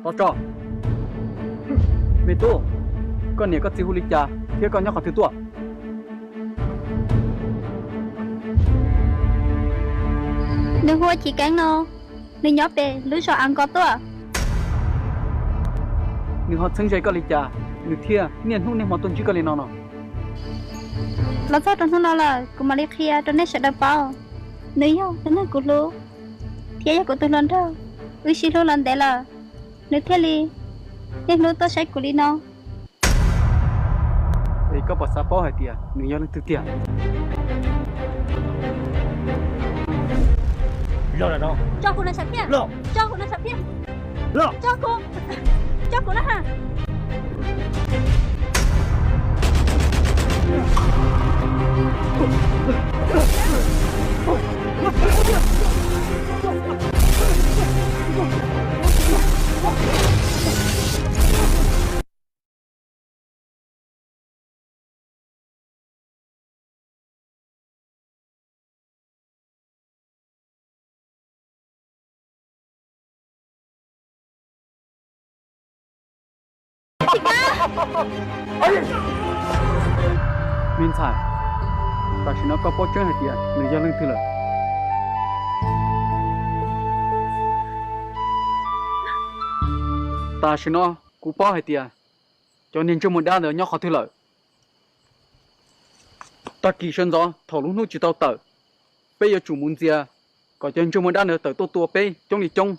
Tos tso, me tub, koj niam koj txiv hu li cas thiab koj nyob qhov twg tuaj? Nws hu ua Chiv Keeb no, nws nyob pem lub zos Av Nkos tuaj. Nws ho txheeb ze koj li cas nws thiaj niaj hnub niaj hmo tuaj ntsib koj li no no? Los txog rau hnub no lawm kuv mam li qhia rau nej sawv daws paub. Nws yog tus neeg kuv hlub thiab yog kuv tus hluas nraug, wb sib hlub los ntev lawm, nws thiaj li niaj hnub tuaj saib kuv li no. Es koj puas xav paub hais tias nws yog leej twg tiag? Los no. Tso kuv na Sam Phiaj. Los. Tso kuv na Sam Phiaj. Los. Tso kuv. Tso kuv na ha. Me ntxhais, tam sim no koj paub tseeb hais tias nws yog leej twg lawm? Tam sim no kuv paub hais tias cov niag ntsej muag dab ntawd nyob qhov twg lawm. Tag kis sawv ntxov thaum lub hnub tsis tau tawm, peb yuav tsum mus ntxias kom cov ntsej muag dab ntawd tawm tuaj tua peb coob li coob.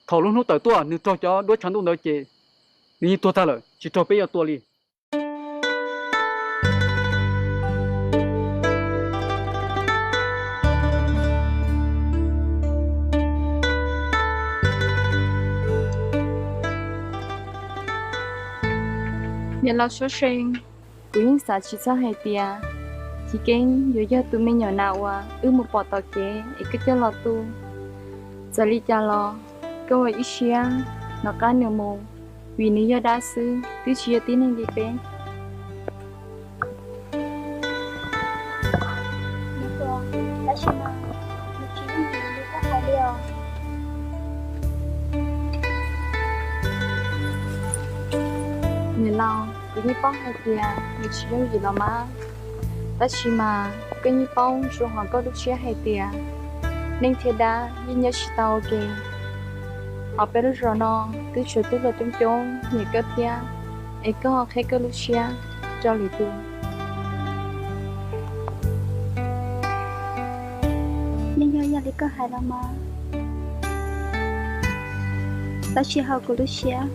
Thaum lub hnub tawm tuaj nws raug cov duab tshav ntuj ntawd ces nws yeej tuag tag lawm, tsis raug peb yuav tua li. Niam laus Suab See, kuv yeej xav tsis txog hais tias Chiv Keeb yuav yog tus me nyuam nas uas wb mus pom tom kev es koj coj los tu. Txawm li cas los koj ua ib siab hnov qab nws mus, vim nws yog dab xwb, twb tsis yog tib neeg li peb. Tab sis mas nws tsis yooj yim li koj hais li os. Niam laus, kuv yeej paub hais tias nws tsis yooj yim los mas, tab sis mas koj yeej paub zoo hauv koj lub siab hais tias neeg thiab dab yeej nyob tsis tau ua ke. Hauv peb lub zos no twb tshuav tub hluas coob coob nyiam koj thiab, es koj ho qheb koj lub siab rau lwm tus. Yeej yog yog li koj hais los mas, tab sis hauv kuv lub siab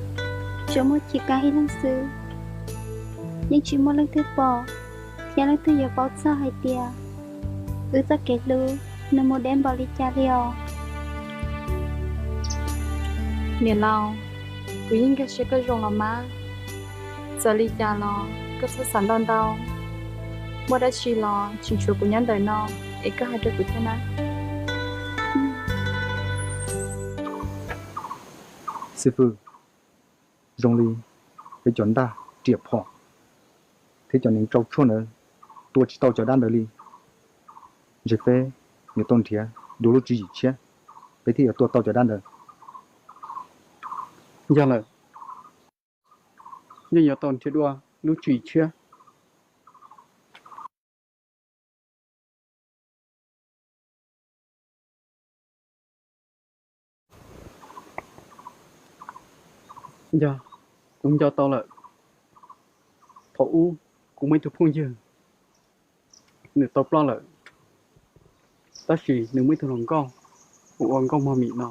tsuas muaj Chiv Keeb ib leeg xwb. Yeej tsis muaj leej twg pom thiab leej twg yuav paub txog hais tias wb txoj kev hlub nws mus deb npaum li cas li os. Niam laus, kuv yeej nkag siab koj zoo los mas, txawm li cas los koj txhob xav ntau ntau. Muaj dab tsi los tseem tshuav kuv nyob ntawm no, es koj hais rau kuv thiab na. Xib fwb, zoo li peb cov ntaj riam phom thiab cov neev tsau tshuaj ntawd tua tsis tau cov dab ntawd li. Ntshe peb yuav tau nrhiav dua lub tswv yim tshiab, peb thiaj yuav tua tau cov dab ntawd. Yog lawm, yeej yuav tau nrhiav dua lub tswv yim tshiab. Yog, kuv nco tau lawm. Thaum ub kuv muaj ib tug phooj ywg, nws tau ploj lawm, tab sis nws muaj ib tug hluas nkauj uas ua nkauj mog mim no.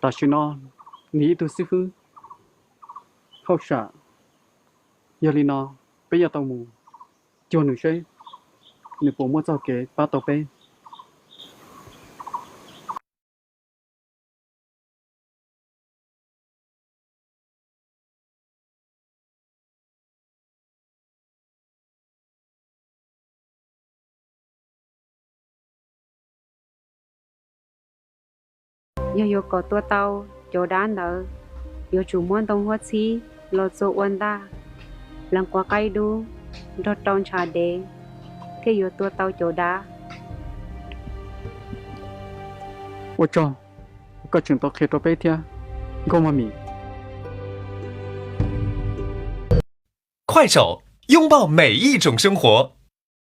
Tam sim no nws yog ib tug xib fwb hauj sam, yog li no peb yuav tau mus cuag nws seb nws puas muaj txoj kev pab tau peb. Yog yuav kom tua tau cov dab ntawd, yuav tsum muab ntoo huab txhib los txua ua ntaj, lees quav qaib dub, nrog rau ntshav dev, thiaj yuav tua tau cov dab. Ua tsaug, Koj tseem tau qhia rau peb thiab, Nkauj Maj Mim. 快手，拥抱每一种生活。